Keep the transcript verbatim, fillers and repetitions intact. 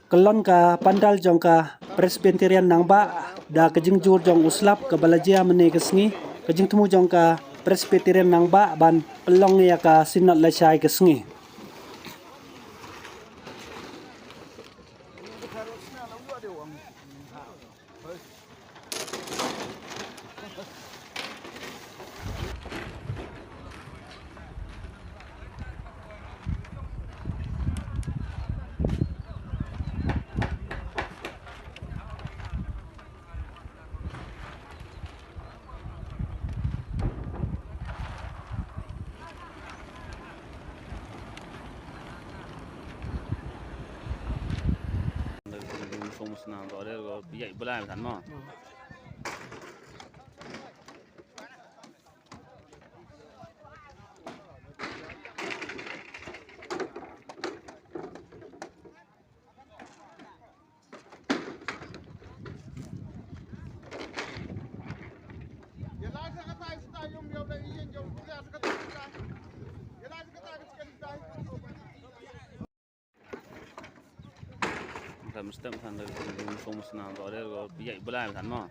Kyllon ka pandal jong ka Presbyterian Nangbah da ka jingjur jong u slap kaba la jia mynne ka sngi, ka jingthmu jong ka Presbyterian Nangbah ban pynlong ïa ka Synod lashai ka sngi. Kan mesti kan dari sung sung sung sung dari ko pijak belai kan mo.